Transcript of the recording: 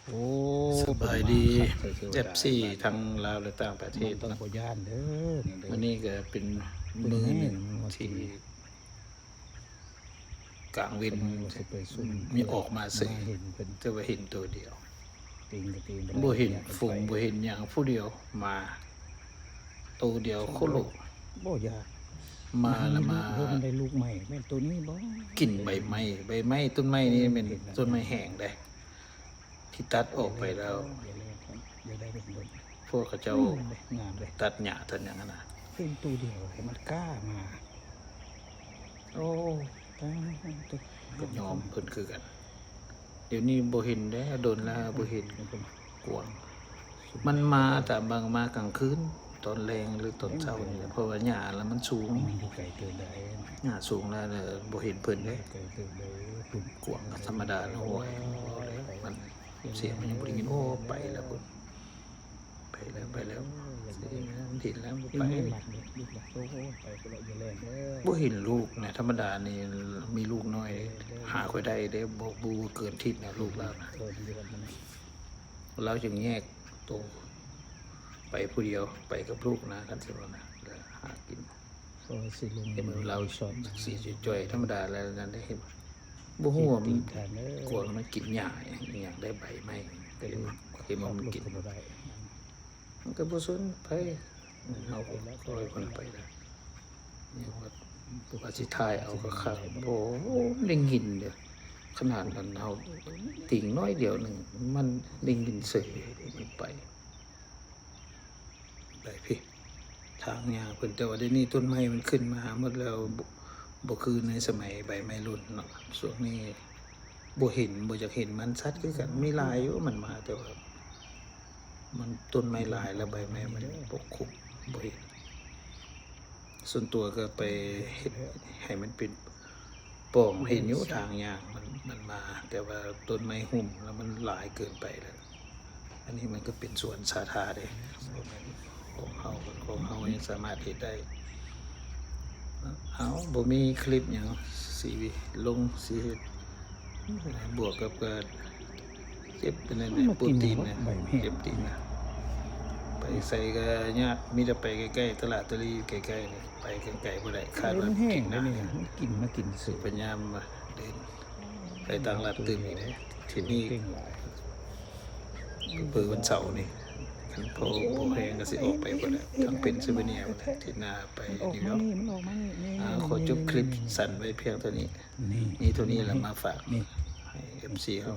ໂອ້ ສະບາຍດີ ເອັຟຊີ ທັງລາວ ແລະ ຕ່າງປະເທດເນາະ. ບໍ່ຢ້ານເດີ ມື້ນີ້ກໍເປັນມື້ໜຶ່ງທີ່ກາງເວັນມີອອກມາເສີຍ ແຕ່ວ່າເຫັນໂຕດຽວ ບໍ່ເຫັນຝູງ ບໍ່ເຫັນຫຍັງ ຜູ້ດຽວມາ ໂຕດຽວໂຄໂລ ບໍ່ຢາກ ມາລະມາ ເອີ ມັນໄດ້ລູກໃໝ່ ແມ່ນໂຕນີ້ບໍ່? ກິນໃບໄມ້ ໃບໄມ້ ຕົ້ນໄມ້ນີ້ແມ່ນຕົ້ນໄມ້ແຫ້ງເດ້ ທີ່ຕັດອອກໄປແລ້ວ ພວກເຂົາເຈົ້າຕັດຫຍ້າຕັດຫຍັງຫັ້ນນະ ເຫັນໂຕດຽວໃຫ້ມັນກ້າມາ. ໂອ້ ກໍຍອມເພິ່ນຄືກັນ. ດຽວນີ້ບໍ່ເຫັນແລ້ວ ດົນແລ້ວບໍ່ເຫັນກວາງ. ມັນມາຕາມບາງ ມາກາງຄືນ ຕອນແລງ ຫຼື ຕອນເຊົ້ານີ້ແຫຼະ ເພາະວ່າຫຍ້າລະມັນສູງ ມັນຢູ່ໄກເກີນໄດ້ ຫຍ້າສູງແລ້ວ ເອີ ບໍ່ເຫັນເພິ່ນເດ້. ກວາງກໍທຳມະດາເນາະ ໂອ້ຍ ມັນສຽງມັນຍັງບໍ່ໄດ້ຍິນ. ໂອ້ ໄປແລ້ວພຸ້ນ ໄປແລ້ວ ໄປແລ້ວ ມັນເຫັນແລ້ວ ມັນໄປ. ບໍ່ເຫັນລູກນະ ທຳມະດານີ້ມີລູກນ້ອຍ ຫາຂ້ອຍໄດ້ເດ້ ບໍ່ ບໍ່ເກີນທິດນະ ລູກລາວນະ. ລາວຈຶ່ງແຍກໂຕໄປຜູ້ດຽວ ໄປກັບລູກນະ ຄັນຊິເວົ້ານະ ຫາກິນ. ເຫັນລາວຊິຈ່ອຍທຳມະດາແລ້ວນັ້ນໄດ້ ເຫັນບໍ່ ບໍ່ຮູ້ວ່າມັນກວາງມັນກິນຫຍ້າອີ່ຫຍັງໄດ້ ໃບໄມ້ ເຫັນວ່າມັນກິນ ມັນກໍບໍ່ສົນໃຜ ເຮົາກໍປ່ອຍມັນໄປລະ. ຍັງວ່າ ວ່າຊິຖ່າຍເອົາຄັກໆ ບໍ່ໄດ້ຍິນເດ້. ຂະໜາດນັ້ນເຮົາຕິງໜ້ອຍດຽວໜຶ່ງ ມັນໄດ້ຍິນເສີຍ ມັນໄປ ໄປພີ້ ທາງຍ່າງເພິ່ນ. ແຕ່ວ່າດຽວນີ້ຕົ້ນໄມ້ມັນຂຶ້ນມາໝົດແລ້ວ ບໍ່ ບໍ່ຄືໃນສະໄໝໃບໄມ້ຫຼົ່ນເນາະ. ຊ່ວງນີ້ບໍ່ເຫັນ ບໍ່ຢາກເຫັນມັນ ສັດຄືກັນ ມີຫຼາຍຢູ່ ມັນມາ ແຕ່ວ່າມັນ ຕົ້ນໄມ້ຫຼາຍແລ້ວໃບໄມ້ມັນປົກຄຸມ ບໍ່ເຫັນ. ສ່ວນຕົວກໍໄປເຮັດໃຫ້ມັນເປັນປ່ອງ ເຫັນຢູ່ທາງຍ່າງ ມັນ ມັນມາ ແຕ່ວ່າຕົ້ນໄມ້ຫຸ້ມແລ້ວ ມັນຫຼາຍເກີນໄປແລ້ວ. ອັນນີ້ມັນກໍເປັນສວນສາທາເດ້ ບໍ່ແມ່ນຂອງເຮົາ ຂອງເຮົາຍັງສາມາດເຮັດໄດ້. ເຮົາບໍ່ມີຄລິບຫຍັງຊິລົງ ຊິເຮັດ ບວກກັບກໍເຈັບອັນນັ້ນແຫຼະ ປວດຕີນນະ ເຈັບຕີນນະ ໄປໃສກໍຍາກ ມີແຕ່ໄປໃກ້ໆ ຕະຫຼາດຕະລີໃກ້ໆ ໄປໄກໆບໍ່ໄດ້ ຄາດວ່າ ມັນແຫ້ງໄດ໋ນີ້ ມັນກິນມາກິນເສືອ ພະຍາຍາມວ່າເດີນ ໄປຕາມລັດຕື່ມອີກເດ້. ທີ່ນີ້ເພິ່ນວັນເສົານີ້ ຄັນພໍບໍ່ແຮງກໍຊິອອກໄປພຸ້ນແຫຼະ ທາງເພນຊິລເວເນຍພຸ້ນແຫຼະ ທິດໜ້າໄປນິວຢອກ. ອາ ຂໍຈົບຄລິບສັ້ນໄວ້ພຽງເທົ່ານີ້ ມີເທົ່ານີ້ລະມາຝາກໃຫ້ເອັຟຊີເຮົາ.